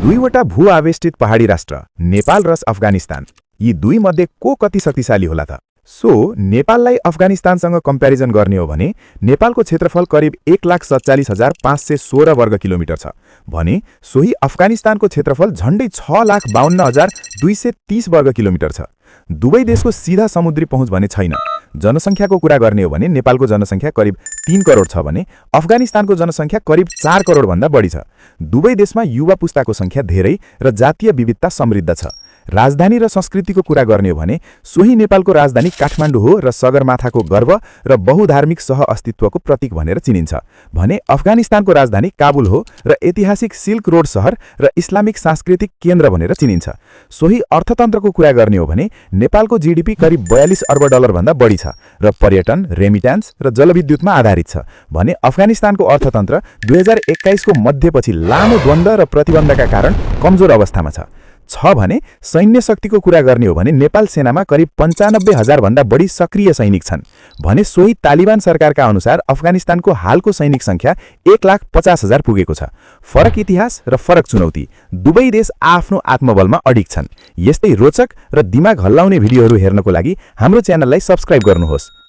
दुईवटा भू-आवेष्टित पहाडी राष्ट्र नेपाल र अफगानिस्तान, यी दुई मध्ये को कति शक्तिशाली होला त? सो नेपाललाई अफगानिस्तानसँग कम्प्यारिजन गर्ने हो भने नेपालको क्षेत्रफल करिब 1,47,516 वर्ग किलोमिटर छ भने सोही अफगानिस्तानको क्षेत्रफल झण्डै 6,52,230 वर्ग किलोमिटर छ। दुवै देशको सीधा समुद्री पहुँच भने छैन। जनसङ्ख्याको कुरा गर्ने हो भने नेपालको जनसङ्ख्या करिब 3 करोड छ भने अफगानिस्तानको जनसङ्ख्या करिब 4 करोड भन्दा बढी छ। दुवै देशमा युवा पुस्ताको संख्या धेरै र जातीय विविधता समृद्ध छ। राजधानी र संस्कृतिको कुरा गर्ने हो भने सोही नेपालको राजधानी काठमाडौँ हो र सगरमाथाको गर्व र बहुधार्मिक सह-अस्तित्वको प्रतीक भनेर चिनिन्छ भने अफगानिस्तानको राजधानी काबुल हो र ऐतिहासिक सिल्क रोड सहर र इस्लामिक सांस्कृतिक केन्द्र भनेर चिनिन्छ। सोही अर्थतन्त्रको कुरा गर्ने हो भने नेपालको जीडीपी करिब 42 अर्ब डलर भन्दा बढी छ र पर्यटन, रेमिट्यान्स र जलविद्युतमा आधारित छ भने अफगानिस्तानको अर्थतन्त्र 2021 को मध्यपछि लामो द्वन्द्व र प्रतिबन्धका कारण कमजोर अवस्थामा छ भने सैन्य शक्तिको कुरा गर्ने हो भने नेपाल सेनामा करिब 95,000 भन्दा बढी सक्रिय सैनिक छन् भने सोही तालिबान सरकारका अनुसार अफगानिस्तानको हालको सैनिक संख्या 1,50,000 पुगेको छ। फरक इतिहास र फरक चुनौती, दुवै देश आफ्नो आत्मबलमा अडिग छन्। यस्तै रोचक र दिमाग हल्लाउने भिडियोहरू हेर्नको लागि हाम्रो च्यानललाई सब्स्क्राइब गर्नुहोस्।